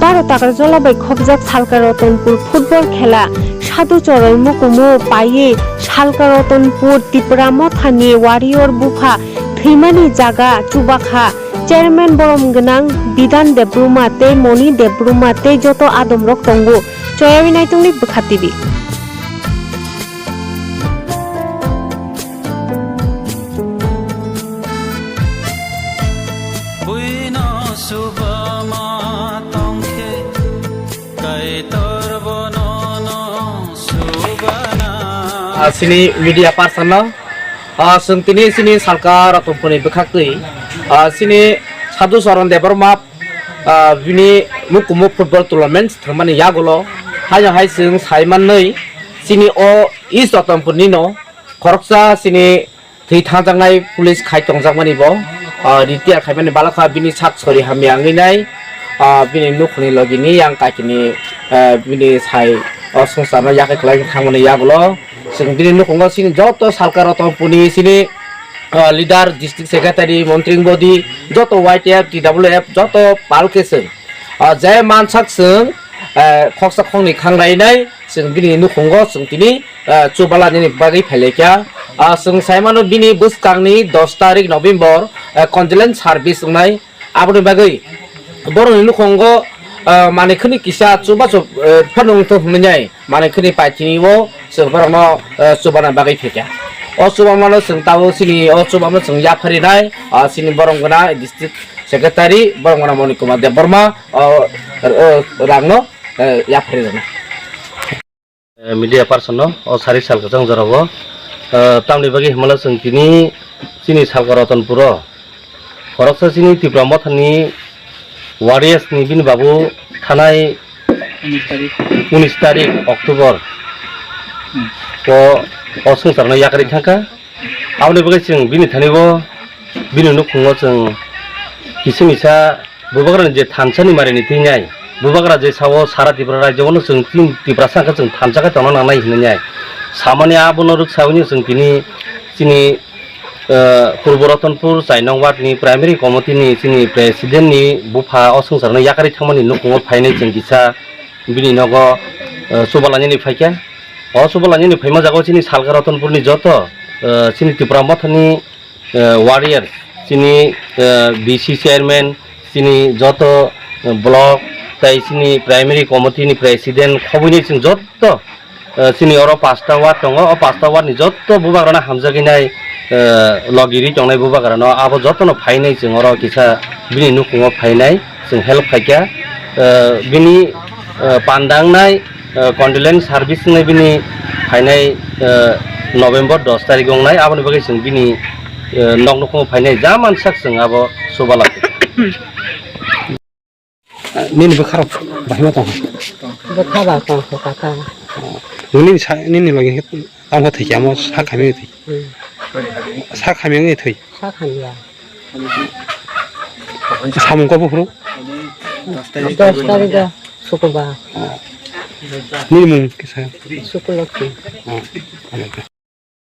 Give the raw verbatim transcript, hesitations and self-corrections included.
Baro Takarjala bai khopjak Salka Ratanpur football khela Sadhu Charan mukumu paiwi Salka Ratanpur Tipra Mothani warrior bupha thwimani jaga chubakha. Chairman borom gwnang Bidan Debbarma tei Moni Debbarma tei joto adamrok tongo. Choyawi naitongni Bwkha T V. Buino subama tongkhe, Kaitor bonono subana. Ah, sini media person no, ah, chwng tini sini Salka Ratanpurni bwkhaktwi, ah, sini Sadhu Charan Debbarma, ah, bini mukumu football tournament thwngmani yagulo haino hai chwng sai mannwi sini o East Ratanpurni no khoroksa sini thwi thangjaknai police khai tongjakmani bo, ah, retire khaimani balakha bini sak sori hamya wngwi nai, ah, bini nukhungni logini yang kakini, ah, bini sai o swngcharno yakhai kwlai thangmani yagulo chwng bini nukhugo sini joto Salka Ratanpurni sini, ah, leader, district secretary, montri body, joto Y T F, T W F, joto palke chwng, ah, je mansak chwng, ah, khoksa khoknwi khangrainai chwng bini nukhungo chwng tini ah, chubalanani bagwi phailaikha. Ah, chwng saimano bini bwskangni dos tarik November, ah, condolence service wngnai. Aboni bagwi borokni nukhungo, ah, manwi khwni kisa chubachu, eh, phano wngthok hwnwi nai manwi khwni paithini o chwng borokno, eh, chubana bagwi phaikha. O chubamano chwng tabuk chini o chubamano chwng yapharinai, ah, chini borom gwnang district secretary borom gwnang Moni Kumar Debbarma, o, o rangno, eh, yapharinai. Eh, media person no o sari sal kwchang jorao, eh, tamni bagwi himala chwng tini chini Salka Ratanpuro khoroksa chini Tipra Mothani warriors ni bini babu thanai unis tarik October o, o swngcharno yakarwi thangkha. Aboni bagwi chwng bini thani bo bini nukhungo chwng kisa misa bubagrani je thansa ni marini twi nai, bubagra je sao sara Tripura rajyo bono chwng tin Tiprasa hwnkhe chwng thansa khe tongna nangnai hinwi nai samani abono rwksaui chwng tini chini, eh, Purbo Ratanpur chai nong ward ni primary committee ni chini president ni bupha o swngcharno yakarwi thangmani nukhungo phainai chwng kisa bini nogo, eh, chubalanani phaikha. O chubalanani phaima jaga o chini Salka Ratanpur ni joto, eh, chini Tipra Mothani eh, warrior, chini, eh, B C chairman, chini joto, eh, block, tai chini primary committee ni president, khobwini chwng joto, eh, chini oro pasta ward tongo, o pasta ward ni joto bubagrano hamjagwi nai, eh, logi ri tongnai bubagrano, abo jotono phainai chwng oro kisa bini nukhungo phainai. Chwng help khaikha, eh, bini, eh, pandangnai, eh, condolence service wngnai bini phainai, eh, November dos tarik wngnai, aboni bagwi chwng bini, eh, nok nukhungo phainai ja mansak chwng abo chubalang. Nini bwkharok bahima tong? Bwkha ba tong kha kha. Nini sa, nini logi tamo thwi khe amo sa khamya thwi. Hmm. Sa khamya wngwi thwi. Sa khamya. Samung kabo phuru? Dos tarik o Sukurbar. Nini mung kisa? Sukulokhi. Oh, ano.